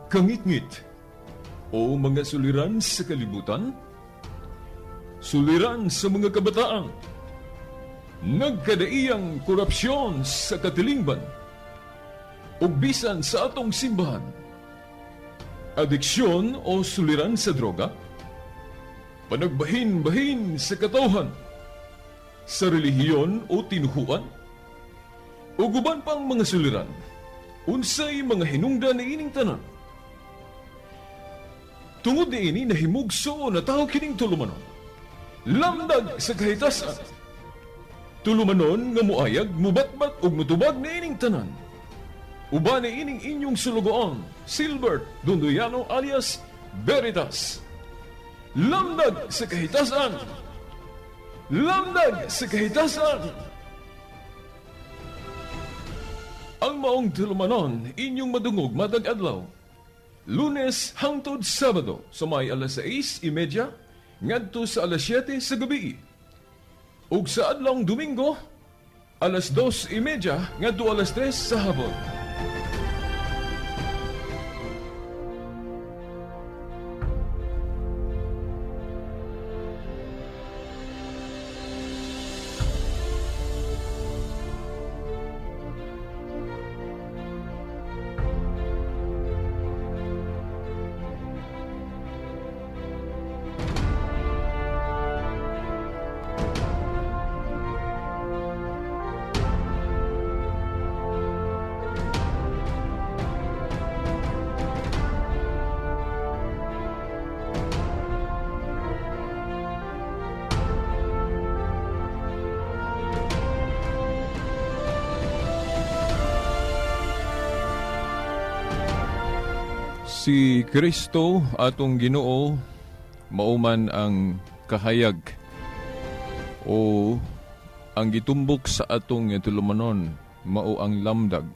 Kangitngit o mga suliran sa kalibutan, suliran sa mga kabataan, nagkadaiyang korupsyon sa katilingban, ug bisan sa atong simbahan, adiksyon o suliran sa droga, panagbahin-bahin sa katawhan, sa relihiyon o tinuhuan, ug uban pang mga suliran, unsay mga hinungdan niining tanan. Tungod niini nahimugso na tao kining tulumanon. Lamdag sa kahitasan. Tulumanon nga muayag, mubatbat ug mutubag niining tanan. Uban niining inyong sulugoon, Silbert Dondoyano alias Veritas. Lamdag sa kahitasan. Lamdag sa kahitasan. Ang maong tulumanon inyong madungog matag adlaw. Lunes hangtod Sabado sa may alas 6:30 ngadto sa alas 7 sa gabi. Ug sa adlawng Domingo alas 2:30 ngadto alas 3 sa hapon. Si Kristo atong Ginoo mauman ang kahayag o ang gitumbok sa atong tulumanon mao ang lamdag.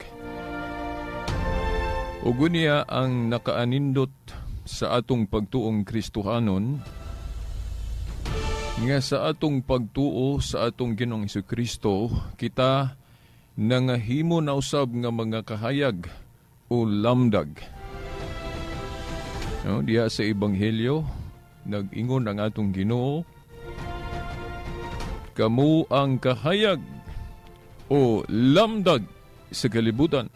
Ug unya ang nakaanindot sa atong pagtuong Kristohanon nga sa atong pagtuo sa atong Ginoong Kristo kita nangahimo na usab nga mga kahayag o lamdag. No, diha sa Ebanghelyo nag-ingon ang atong Ginoo, kamo ang kahayag o lamdag sa kalibutan.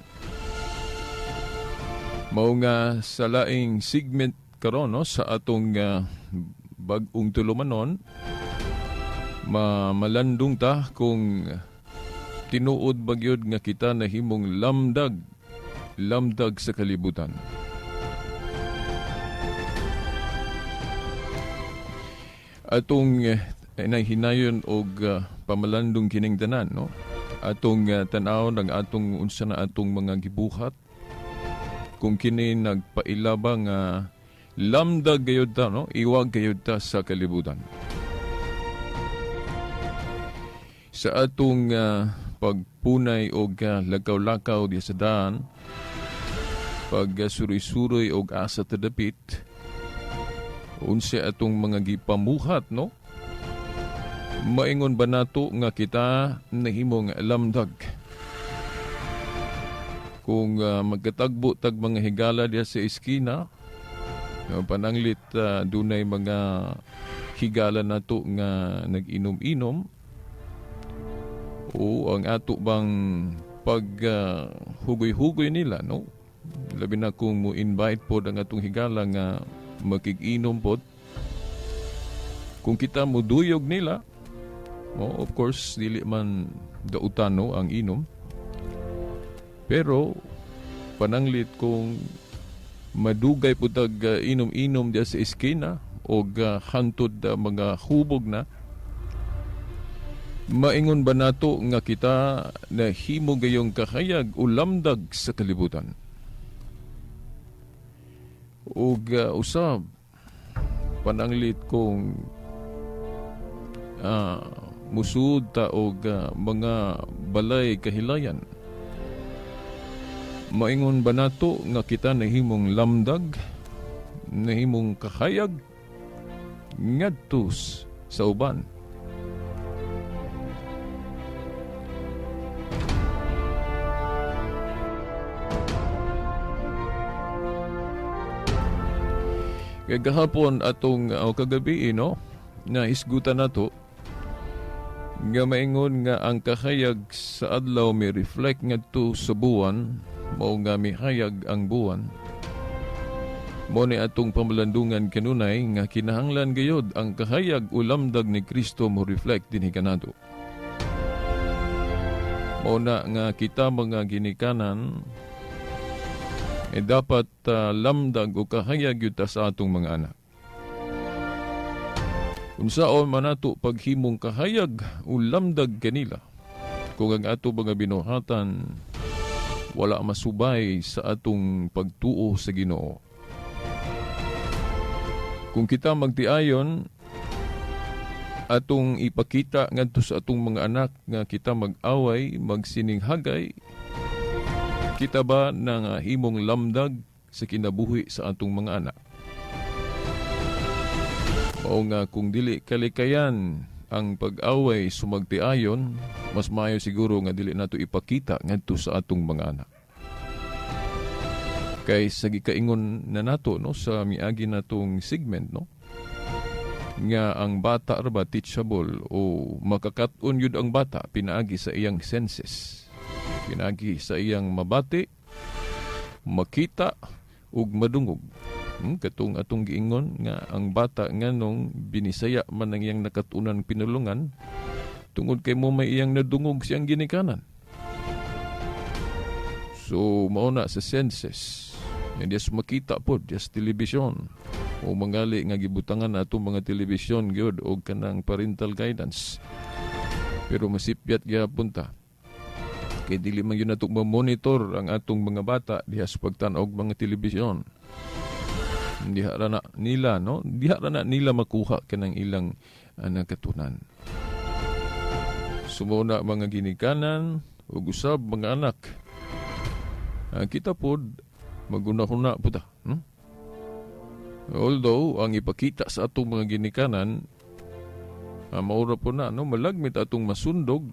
Mao nga sa laing segment karon, no, sa atong bag-ong tulumanon, malandong ta kung tinuod ba gyud nga kita nahimong lamdag, lamdag sa kalibutan. Atong nahinayon og pamalandong kining tanan, no? Atong tan-aw ng atong unsa na atong mga gibuhat kung kini nagpailaba nga lamdag gayud ta, no? Iwag gayud ta sa kalibutan. Sa atong pagpunay og lakaw-lakaw diha sa daan, pag suroy-suroy og asa ta dapit, unsa atong mga gipamuhat, no? Maingon ba nato nga kita nahimong lamdag? Kung magkatagbo tag mga higala diha sa eskina, no, pananglit dunay mga higala nato nga nag-inom-inom, o ang ato bang pag hugoy-hugoy nila, no? Labi na kung mo invite pod ang atong higala nga makig-inom pod. Kung kita muduyog nila, no, of course dili man dautan, no, ang inom. Pero pananglit kung madugay pud tag inom-inom diya sa eskina og hantod mga hubog na, maingon ba nato nga kita nahimo gayong kahayag o lamdag sa kalibutan? Ug usab pananglit kung musud ta og mga balay kahilayan, maingon ba nato nga kita nahimong lamdag, nahimong kahayag ngadto sa uban? Kay gahapon atong kagabi, no, na hisgutan nato nga maingon nga ang kahayag sa adlaw mi reflect ngadto sa buwan, mao nga mihayag ang buwan. Mo ni atong pamalandungan kanunay nga kinahanglan gayod ang kahayag o lamdag ni Kristo mo reflect dinhi kanato. Mao na nga kita mga ginikanan eh dapat lamdag o kahayag gyud ta sa atong mga anak. Unsaon man nato paghimong kahayag o lamdag kanila kung ang ato mga binuhatan wala masubay sa atong pagtuo sa Ginoo? Kung kita magtiayon, atong ipakita ngadto sa atong mga anak nga kita mag-away, magsininghagay, kita ba nang himong lamdag sa kinabuhi sa atong mga anak? Mao nga kung dili kalikayan ang pag-away sumagtiayon, mas maayo siguro nga dili nato ipakita ngadto sa atong mga anak. Kay sa gikaingon na nato, no, sa miagi natong segment, no, nga ang bata ra ba teachable o makakat-on yun ang bata pinaagi sa iyang senses, pinaagi sa iyang mabati, makita ug madungog. Katong atong giingon nga ang bata nganong binisaya man ang iyang nakatunan pinulungan tungod kay mo may iyang nadungog siyang ginikanan. So mao na sa senses. Yan diya makita po diya sa telebisyon. O mangali nga gibutangan na atong mga telebisyon gyud og kanang parental guidance. Pero masipyat gyapon ta. Kay dili man gyud nato ma-monitor ang atong mga bata diha sa pagtan-og mga telebisyon. Diha ra na nila, no? Diha ra na nila makuha kanang ilang nakatunan. So mao na, mga ginikanan ug usab mga anak. Kita pod magunahuna po ta, no? Although ang ipakita sa atong mga ginikanan, maura po na, no, malagmit atong masundog,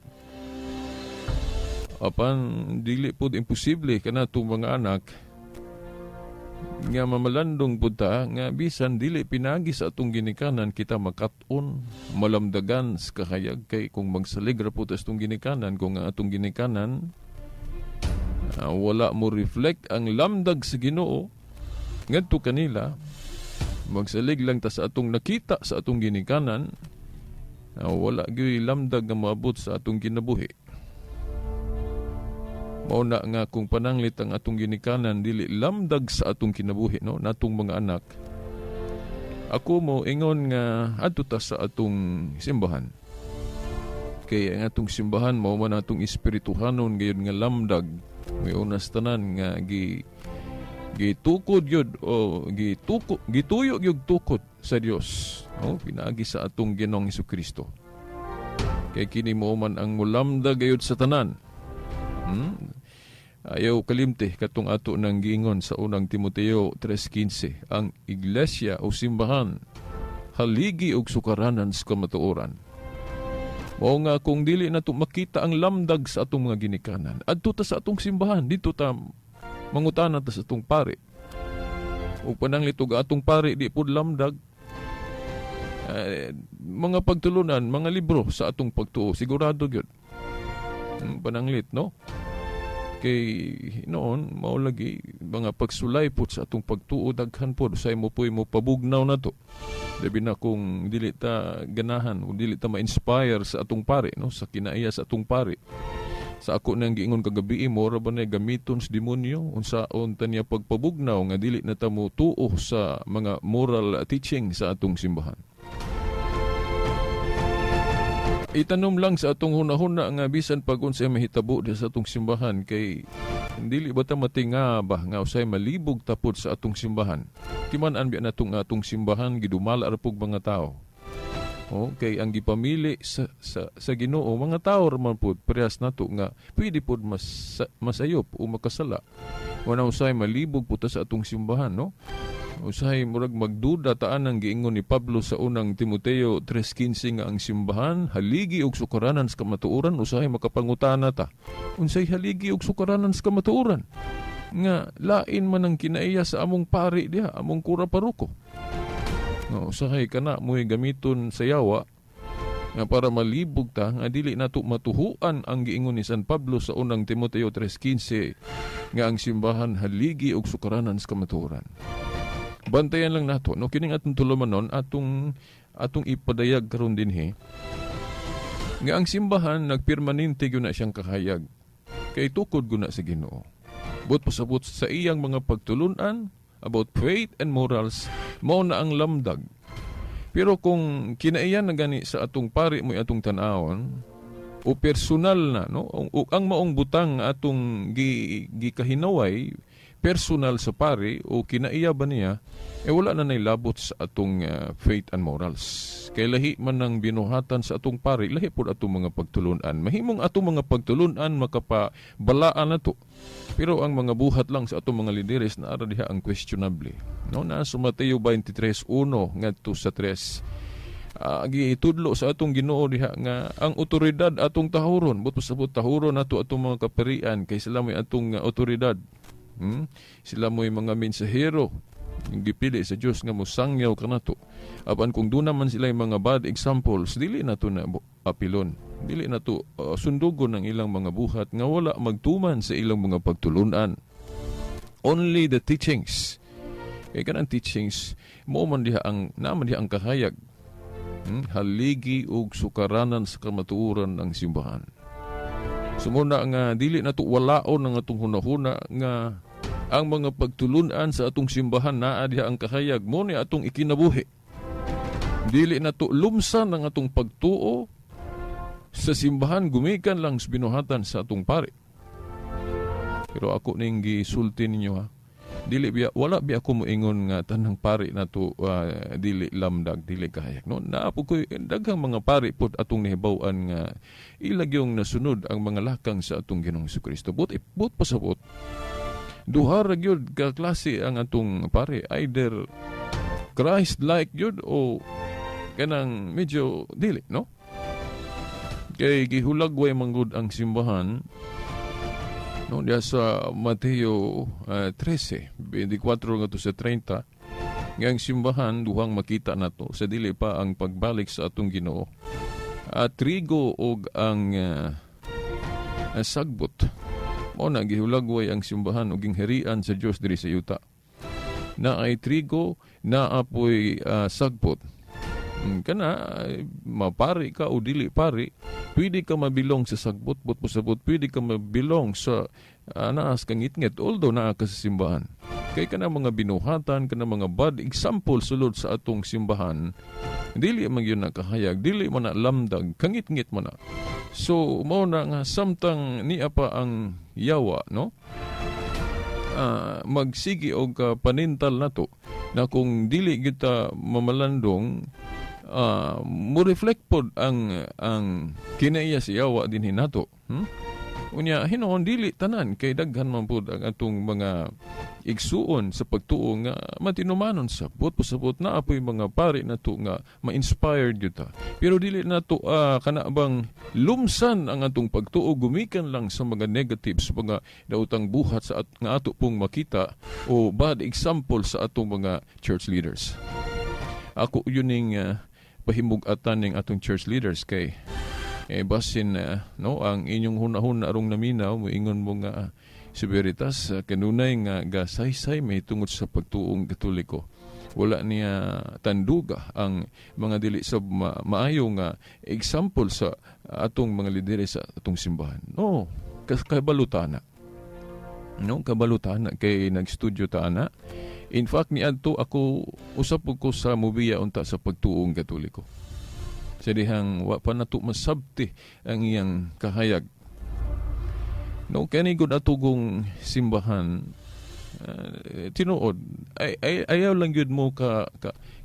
apan dili pod imposible kanatong mga anak nga mamalandong pud ta nga bisan dili pinagi sa atong ginikanan kita makat-on, malamdagan sa kahayag. Kay kung magsalig ra po ta sa atong ginikanan, kung ang atong ginikanan wala mo reflect ang lamdag sa Ginoo ngadto kanila, magsalig lang ta sa atong nakita sa atong ginikanan, wala gyud lamdag nga moabot sa atong kinabuhi. Mao na nga kung pananglit ang atong ginikanan dili lamdag sa atong kinabuhi, no, natong mga anak, ako mo ingon nga adto ta sa atong simbahan. Kay ang atong simbahan mao man atong espirituhanon gayud nga lamdag. May unas tanan nga gi gitukod yun o gituko gituyo gyud tukod sa Dios, no, pinaagi sa atong Ginoong Kristo. Kay kini mo man ang mulamdag gayud sa tanan. Ayaw kalimti katong ato nang giingon sa Unang Timoteo 3:15, ang iglesia o simbahan haligi og sukaranan sa kamatuoran. Mao nga kung dili nato makita ang lamdag sa atong mga ginikanan, adto ta sa atong simbahan, dito ta mangutana ta sa atong pare. Ug pananglit og atong pare di pud lamdag, mga pagtulunan, mga libro sa atong pagtuo, sigurado gyud. Pananglit, no? Kay noon mao lagi mga pagsulay pud sa atong pagtuo, daghan pod say mo po'y mo pabugnaw na to. Labi na kung dili ta ganahan o dili ta ma-inspire sa atong pare, no, sa kinaiya sa atong pare. Sa ako nang giingon kagabi, mo ra ba na gamiton sa demonyo unsaon ta niya pagpabugnaw nga dili na ta mo tuo sa mga moral teaching sa atong simbahan. Itanom lang sa atong hunahuna nga bisan pag unsay mahitabo di sa atong simbahan, kay dili ba ta matinga ba nga usay malibog tapod sa atong simbahan? Timan-an biya natong atong simbahan gidumala ra pug mga tao. Oh, kay ang gipamili sa Ginoo mga tao ra man pud parehas nato nga pwede pud mas masayop o makasala. Wala usay malibog pud ta sa atong simbahan, no? Usahay murag magduda taan ang giingon ni Pablo sa Unang Timoteo 3:15 nga ang simbahan haligi og sukaranan sa kamatuoran, usahay makapangutana ta. Unsay haligi og sukaranan sa kamatuoran? Nga lain man ang kinaiya sa among pari diha, among kura paroko. No, usahay kana mo'y gamiton sa yawa nga para malibog ta nga dili nato matuhuan ang giingon ni San Pablo sa Unang Timoteo 3:15 nga ang simbahan haligi og sukaranan sa kamatuoran. Bantayan lang nato, no, kining atong tulumanon, atong atong ipadayag karon dinhi nga ang simbahan nagpermanente gyud na siyang kahayag kay tukod gyud na sa Ginoo. But pasabot sa iyang mga pagtulunan about faith and morals, mao na ang lamdag. Pero kung kinaiyan na gani sa atong pari mo atong tan-awon o personal na, no, o ang maong butang atong gikahinaway personal sa pari o kinaiya ba niya, eh wala na nailabot sa atong faith and morals. Kay lahi man ng binuhatan sa atong pari, lahi pud atong mga pagtulunan. Mahimong atong mga pagtulunan makapabalaan nato. Pero ang mga buhat lang sa atong mga lideres na ara diha ang questionable. No, na sa Mateo 23:1 ngadto sa 3. Gitudlo sa atong Ginoo diha nga ang otoridad atong tahuron, but pasabot tahuron nato atong mga kaparian kay sila may atong otoridad. Sila mo'y mga mensahero yung gipili sa Dios nga mosangyaw kanato. Apan kung doon naman sila yung mga bad examples, dili nato na apilon. Dili nato sundugon ang ilang mga buhat nga wala magtuman sa ilang mga pagtulunan. Only the teachings. Kay kanang teachings mo man diha ang naman diha ang kahayag. Haligi og sukaranan sa kamatuoran ang simbahan. Sumuna nga dili nato walaon ang atong hunahuna nga ang mga pagtulunan sa atong simbahan naa diha ang kahayag mo ni atong ikinabuhi. Dili nato lumsan ang atong pagtuo sa simbahan gumikan lang sa binuhatan sa atong pari. Pero ako ning gisulti ninyo ha. Dili biya, wala biya ako moingon nga tanang pari nato dili lamdag, dili kahayag. No, naa po ko'y daghang mga pari pod atong nahibaw-an nga ilag yung nasunod ang mga lakang sa atong Ginoong Kristo. But pasabot, duha ra gyud ka klase ang atong pari, either Christ-like gyud o kanang medyo dili, no? Kay gihulagway manggod ang simbahan, no, diya sa Mateo 13:24 ngadto sa 30 nga ang simbahan duhang makita nato sa dili pa ang pagbalik sa atong Ginoo. At trigo og ang sagbot. Mao na gihulagway ang simbahan og gingharian sa Dios diri sa yuta. Na ay trigo, na apoy sagbot. Kana ay, mapari ka o dili pari, pwede ka mabilong sa sagbot, but pasabot pwede ka mabilong sa naas kang ngitngit although naa ka sa simbahan. Kay kana mga binuhatan, kana mga bad example sulod sa atong simbahan, dili man gyud nakahayag, dili man na lamdag, kangitngit man na. So mao na nga samtang niya pa ang yawa, no? Magsigi og panintal nato na kung dili kita mamalandong, mo reflect pod ang kinaiya si yawa dinhi nato. Unya hinuon dili tanan kay daghan man pud ang atong mga igsuon sa pagtuo nga matinumanon sa but pasabot na apoy mga pari nato nga ma-inspired gyud ta. Pero dili nato kana bang lumsan ang atong pagtuo gumikan lang sa mga negatives, mga daotang buhat sa nga ato pong makita o bad example sa atong mga church leaders. Ako yun ning pahimug-atan ning atong church leaders kay eh basin no, ang inyong hunahuna arong naminaw, moingon mo nga si Veritas kanunay nga gasaysay may tungod sa pagtuong Katoliko, wala niya tanduga ang mga dili sa maayo nga example sa atong mga lideres sa atong simbahan, no? Kabalutana, no, kabalutana kay nagstudyo ta ana. In fact, niadto ako, usap ko sa mubiya unta sa pagtuong Katoliko sa dihang wa pa nato masabti ang iyang kahayag. No, kani gud atugong simbahan, tinuod ay ayaw lang gyud mo ka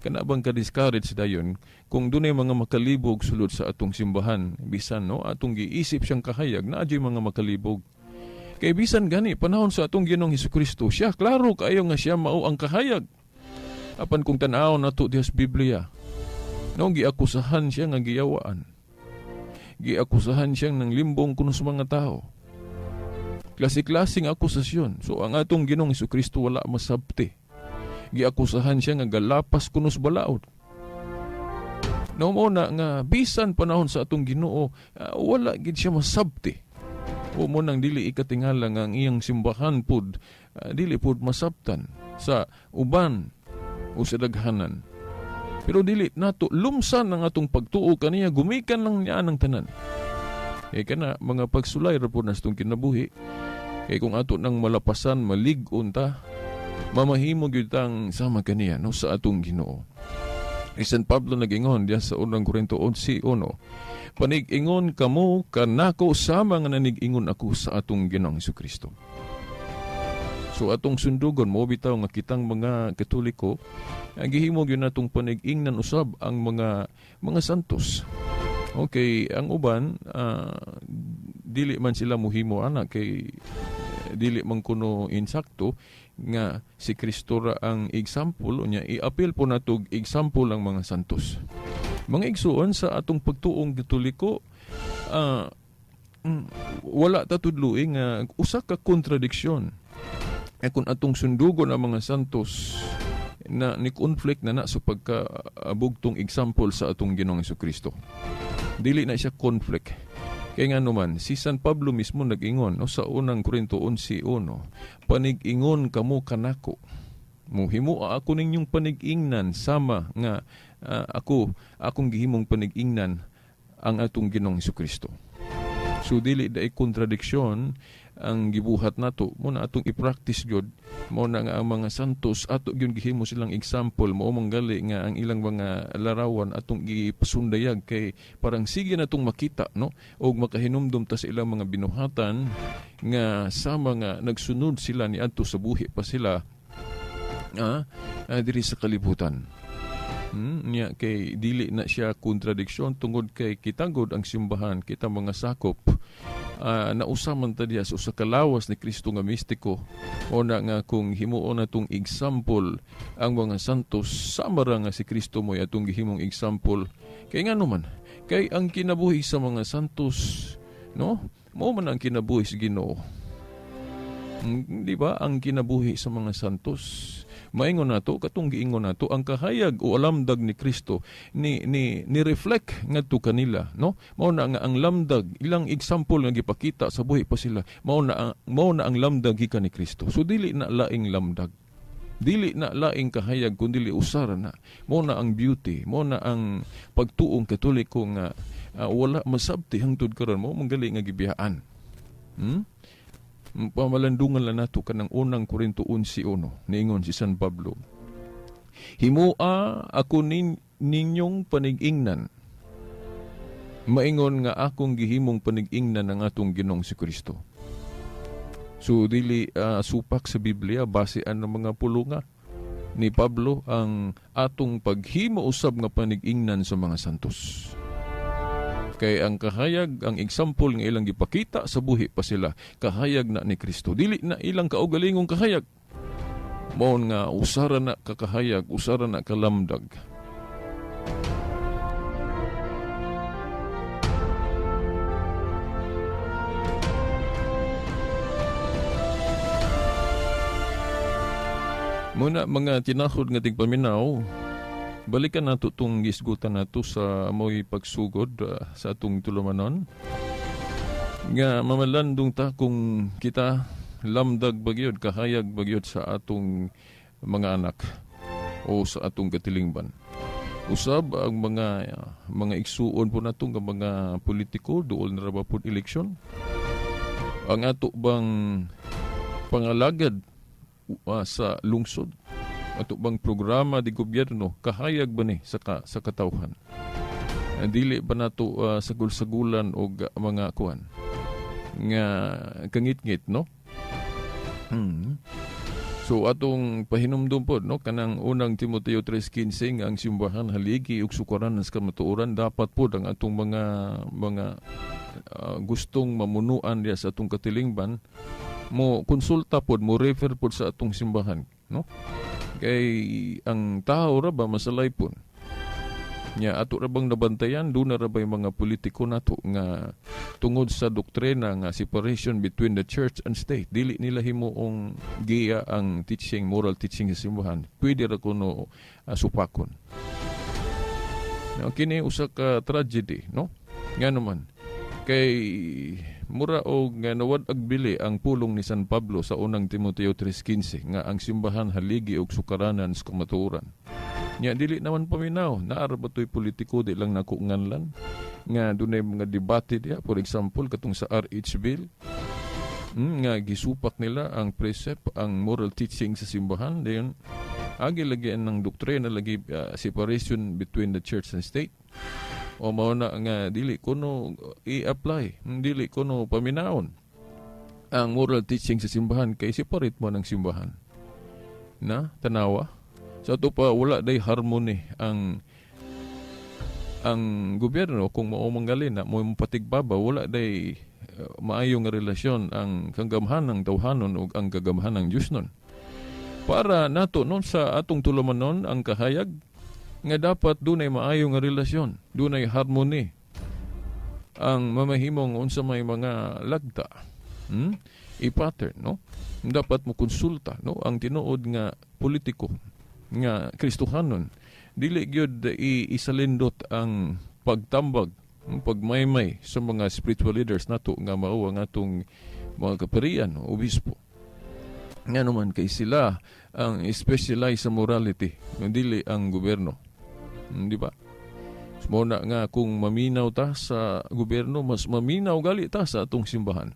kana bang ka discourage dayon kung dunay mga makalibog sulod sa atong simbahan. Bisan, no, atong giisip siyang kahayag, naa gyud mga makalibog. Kay bisan gani panahon sa atong Ginoong Hesukristo, siya klaro kaayo nga siya mao ang kahayag. Apan kung tan-awon nato diha sa Biblia, no, giakusahan siya nga giyawaan, giakusahan siyang ng limbong kuno sa mga tao, klase-klaseng akusasyon. So ang atong Ginoong Hesukristo wala masabti. Giakusahan siya nga galapas kuno sa balaod. No, mo na nga bisan panahon sa atong Ginoo, wala gid siya masabti. O mo nang dili ikatingala nga ang iyang simbahan pud dili pud masabtan sa uban o sa daghanan. Pero dili nato lumsan ang atong pagtuo kaniya, gumikan lang niya ang tanan. Kay kana mga pagsulay ra pud na sa atong kinabuhi. Kay kung ato nang malapasan, malig-on ta, mamahimo gyud tang sama kaniya, no, sa atong Ginoo. Kay San Pablo nag-ingon diya sa unang Korinto 11:1, "Panig-ingon kamo kanako sama nga nanig-ingon ako sa atong Ginoong Kristo." So atong sundugon mo bitaw nga kitang mga Katoliko, ang gihimo gyud natong panig-ingnan usab ang mga santos. Okay, ang uban dili man sila muhimo ana kay dili man kuno insakto nga si Kristo ra ang example, unya i-appeal po nato example ang mga santos. Mga igsuon, sa atong pagtuong Katoliko, wala ta tudloi nga usa ka kontradiksyon. Eh kung atong sundugon ang mga santos na ni conflict na na sa pagka bugtong example sa atong Ginoong Kristo. Dili na siya conflict. Kaya nga naman, si San Pablo mismo nag-ingon, no, sa unang Korinto 11:1, "Panig-ingon kamo kanako. Muhimo ako ninyong panig-ingnan sama nga ako akong gihimong panig-ingnan ang atong Ginoong Kristo." So dili dai kontradiksyon ang gibuhat nato mo na atong i-practice gyud mo na nga ang mga santos ato gyud gihimo silang example. Mao man gali nga ang ilang mga larawan atong gipasundayag kay parang sige natong makita, no, og makahinumdum ta sa ilang mga binuhatan nga sama nga nagsunod sila ni adto sa buhi pa sila diri sa kalibutan. Niya kay dili na siya kontradiksyon tungod kay kitagod ang simbahan, kita mga sakop, nausa man ta diya sa usa ka lawas ni Kristo nga mistiko. O na nga kung himuon natong example ang mga santos sama ra nga si Kristo mo'y atong gihimong example. Kay ngano man, kay ang kinabuhi sa mga santos, no, mao man ang kinabuhi sa Ginoo. Di ba ang kinabuhi sa mga santos, maingon nato katong giingon nato ang kahayag o lamdag ni Kristo ni reflect ngadto kanila, no? Mao na nga ang lamdag, ilang example nga gipakita sa buhi pa sila, mao na ang lamdag gikan ni Kristo. So dili na laing lamdag, dili na laing kahayag, kun dili usara na. Mao na ang beauty, mao na ang pagtuong Katoliko nga wala masabti hangtod karon, mao man gali nga gibiyaan. Pamalandungan lang nato kanang unang Korinto 11:1, niingon si San Pablo, "Himua ako ninyong panig-ingnan maingon nga akong gihimong panig-ingnan ang atong Ginoong si Kristo." So dili supak sa Biblia, base ang mga pulunga ni Pablo ang atong paghimo usab nga panig-ingnan sa mga santos. Kay ang kahayag, ang example nga ilang gipakita sa buhi pa sila, kahayag na ni Kristo. Dili na ilang kaugalingong kahayag. Mao nga usara na kakahayag, usara na kalamdag. Muna mga tinahod nga tigpaminaw, balikan nato tong gisgutan nato sa amoy pagsugod sa atong tulumanon. Nga mamalandong ta kung kita lamdag bagyod, kahayag bagyod sa atong mga anak o sa atong katilingban. Usab ang mga igsuon po nato nga mga politiko, duol na ra ba pod eleksyon? Ang ato bang pangalagad sa lungsod? Ato bang programa di gobyerno kahayag ba ni sa katawhan? Dili ba nato sagol-sagulan og mga kuan nga kangitngit, no? So atong pahinumdum pod, no, kanang unang Timoteo 3:15 nga ang simbahan haligi ug sukaran sa kamatuoran. Dapat pod ang atong mga gustong mamunuan diya sa atong katilingban mo konsulta pod, mo refer pod sa atong simbahan, no, kay ang tao ra ba masalaypon nya. Ato ra bang nabantayan, duna ra ba mga politiko nato nga tungod sa doktrina nga separation between the church and state, dili nila himuong giya ang teaching, moral teaching sa simbahan, pwede ra kuno supakon. No, kini usa ka tragedy, no? Nga naman kay mura og nga nawad agbili ang pulong ni San Pablo sa unang Timoteo 3:15 nga ang simbahan haligi og sukaranan sa kamatuoran. Nya dili naman paminaw, naa ra ba to'y politiko, di lang nako nganlan, nga dunay mga debate diha, for example katong sa RH Bill, nga gisupak nila ang precept, ang moral teaching sa simbahan. Dayon agi lagi ng doktrina lagi, separation between the church and state, o mao na nga dili kuno i-apply, dili kuno paminaon ang moral teaching sa simbahan kay separate mo ng simbahan na. Tanawa sa ato pa, wala day harmony ang gobyerno kung mao manggali na mo patigbaba, wala day maayo nga relasyon ang kagamhanang tawhanon ug ang kagamhanang Diosnon. Para nato non sa atong tulumanon ang kahayag nga dapat dunay maayo nga relasyon, dunay harmony ang mamahimong unsa may mga lagta. I-pattern, no? Dapat mo konsulta, no, ang tinuod nga politiko nga Kristohanon. Dili gyud isalindot ang pagtambag, ang pagmaymay sa mga spiritual leaders nato nga mao ang atong mga kaparian o obispo. Nga naman kay sila ang specialize sa morality, dili ang gobyerno. Di ba? So, na nga kung maminaw ta sa gobyerno, mas maminaw gali ta sa atong simbahan.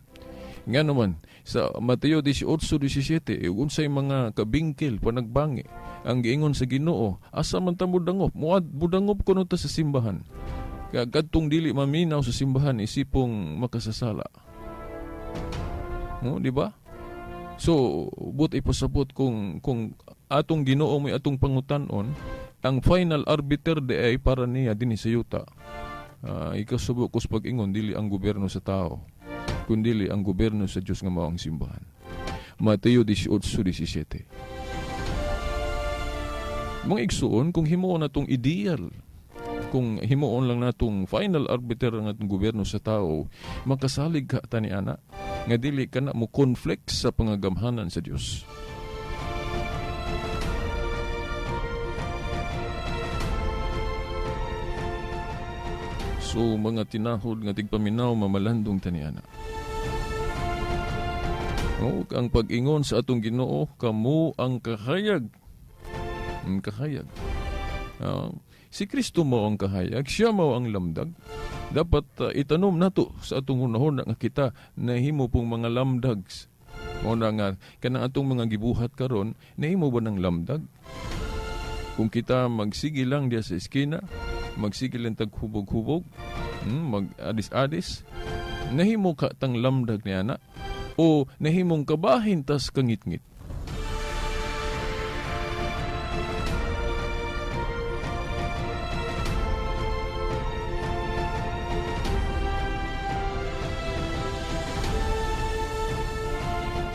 Nga naman, sa Mateo 18:17, unsay mga kabingkil panagbangi ang giingon sa Ginoo, asa man ta mudangop? Muad mudangop kuno ta sa simbahan. Kaya kadtong dili maminaw sa simbahan isipong makasasala. No, di ba? So, but ipasabot kung atong Ginoo may atong pangutan-on, ang final arbiter di ay para niya dinhi sa yuta. Ikasubo ko sa pag-ingon, dili ang gobyerno sa tao, kundili ang gobyerno sa Diyos nga mao ang simbahan. Mateo 18:17. Mga igsuon, kung himuon natong ideal, kung himuon lang natong final arbiter ang atong gobyerno sa tao, makasalig ka tani ana, nga dili ka na mo conflict sa pangagamhanan sa Dios. So mga tinahod nga tigpaminaw, mamalandong taniana. No, ang pag-ingon sa atong Ginoo, kamo ang kahayag. Ang kahayag. Si Kristo mo ang kahayag, siya mo ang lamdag. Dapat itanom nato sa atong hunahuna nga kita nahimo pong mga lamdags. Mao na nga kanang atong mga gibuhat karon, nahimo ba ng lamdag? Kung kita magsige lang diya sa eskina, magsige lang tag hubog-hubog, mag-adis-adis, nahimo ka tang lamdag niya na, o nahimong kabahin tas kangitngit.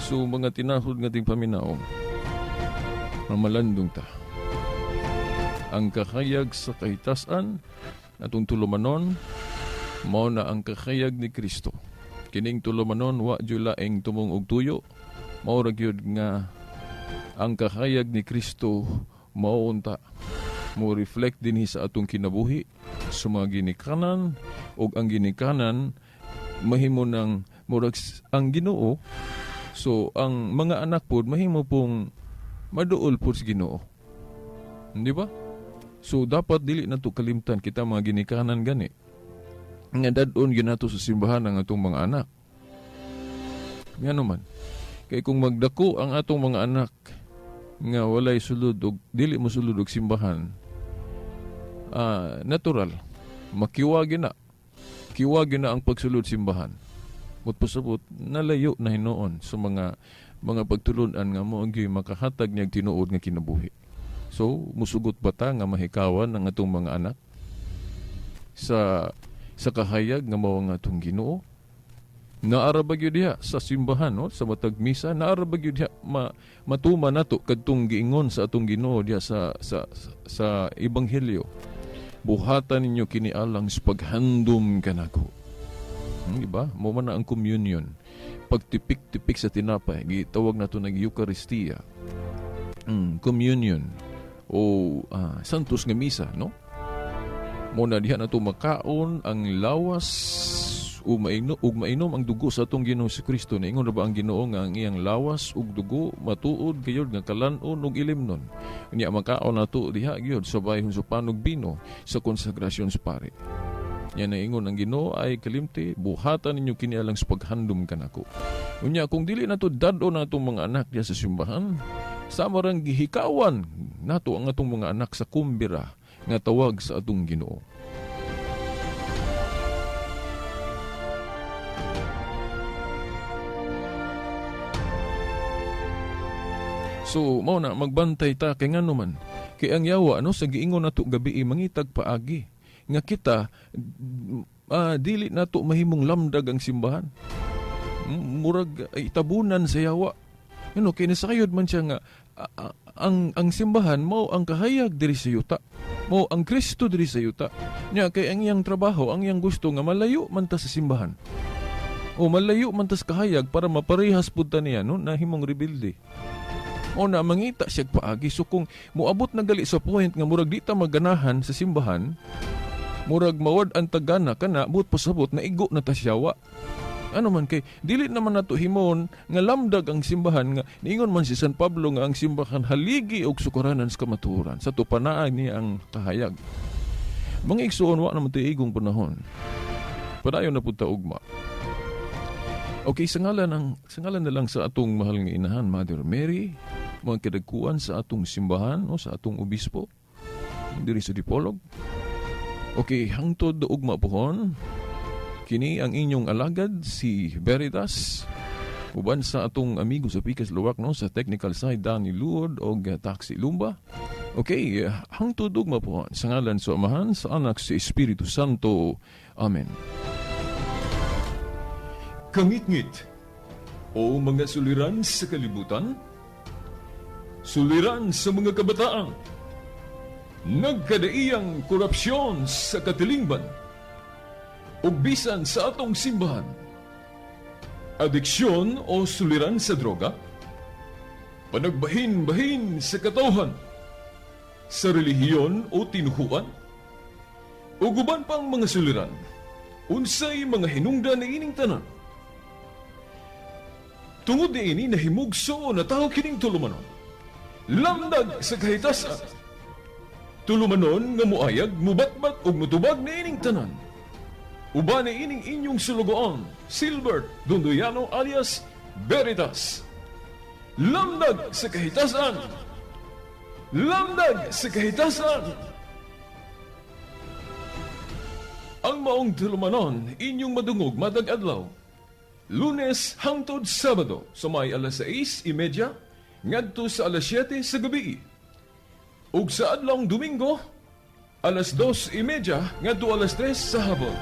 So mga tinahod nga tigpaminaw, mamalandong ta. Ang kahayag sa kahitasan atong tulumanon, mao na ang kahayag ni Kristo. Kining tulumanon wa jud laing tumong og tuyo, mao ra gyud nga ang kahayag ni Kristo mao unta mo reflect dinhi sa atong kinabuhi sa mga ginikanan, ug ang ginikanan mahimo ng murag ang Ginoo. So ang mga anak pod mahimo pong maduol pod sa Ginoo. Di ba? So dapat dili nato kalimtan kita mga ginikanan gani nga dad-on gyud nato sa simbahan ang atong mga anak. Ngano man? Kay kung magdako ang atong mga anak nga walay sulod og dili mo sulod og simbahan, natural makiwagi na. Kiwagi na ang pagsulod simbahan. Mut pasabot nalayo na hinuon sa mga pagtulun-an nga mo ang makahatag niyag tinuod nga kinabuhi. So musugot ba ta nga mahikawan ang atong mga anak sa kahayag nga mao ang atong Ginoo? Naara ba gyud diha sa simbahan, no? Sa matag misa, naara ba gyud diha matuma nato kadtong giingon sa atong Ginoo diha sa ebanghelyo? Buhatan ninyo kini alang sa paghandom kanako. Di ba? Mo man na ang communion. Pagtipik-tipik sa tinapay, gitawag nato nag Eucharistia. Communion o santos nga misa, no? Mao na diha nato makaon ang lawas ug mainom, ug mainom ang dugo sa atong Ginoong Kristo. Niingon ra ba ang Ginoo nga ang iyang lawas ug dugo matuod gayud nga kalan-on ug ilimnon? Unya makaon nato diha gyud sa bayhon sa pan ug bino sa konsagrasyon sa pare. Yan naingon ang Ginoo ay kalimti, buhatan ninyo kini alang sa paghandom kanako. Unya kung dili nato dad-on atong mga anak diha sa simbahan, sama rang gihikawan nato ang atong mga anak sa kumbira nga tawag sa atong Ginoo. So, mao na magbantay ta kay ngano man. Kay ang yawa, no, sa giingon nato gabi, mangitag paagi nga kita dili nato mahimong lamdag ang simbahan. Murag ay tabunan sa yawa. Ano kay nasayod man siya nga ang simbahan mao ang kahayag diri sa yuta. Mao ang Kristo diri sa yuta. Nya kay ang iyang trabaho, ang iyang gusto nga malayo man ta sa simbahan. O malayo man ta sa kahayag para maparehas pud ta niya, no, nahimong rebelde. O na mangita siya paagi. So kung moabot na gali sa point nga murag di ta maganahan sa simbahan, murag mawad ang tagana kana, buot pasabot na igo na ta siyawa. Ano man kay dili naman nato himon nga lamdag ang simbahan nga niingon man si San Pablo nga ang simbahan haligi og sukaranan sa kamatuoran sa tupanaan niya ang kahayag. Mga igsuon, wa naman tayo igong panahon. Padayon na pud ta ugma. Okay, sa ngalan na lang sa atong mahal nga inahan, Mother Mary, mga kadagkuan sa atong simbahan o sa atong obispo diri sa Dipolog. Okay, hangtod ugma pohon, kini ang inyong alagad si Veritas uban sa atong amigo sa Pikas Luwak, no, sa technical side, Danny Luod og Taxi Lumba. Okay, hangtod ugma pohon, sa ngalan sa Amahan, sa Anak, sa Espiritu Santo. Amen. Kangitngit o mga suliran sa kalibutan, suliran sa mga kabataan, nagkadaiyang korupsyon sa katilingban, ug bisan sa atong simbahan, adiksyon o suliran sa droga, panagbahin-bahin sa katawhan, sa relihiyon o tinuhuan, ug uban pang mga suliran, unsay mga hinungdan niining tanan? Tungod niini nahimugso na tawo kining tulumanon. Lamdag sa kahitasan. Tulumanon nga muayag, mubatbat ug mutubag niining tanan. Uban niining inyong sulugoon, Silbert Dondoyano alias Veritas. Lamdag sa kahitasan. Lamdag sa kahitasan. Ang maong tulumanon inyong madungog matag adlaw, Lunes hangtod Sabado sa may alas 6:30 ngadto sa alas 7 sa gabi. Ug sa adlawng Domingo, alas 2:30 ngadto alas 3 sa hapon.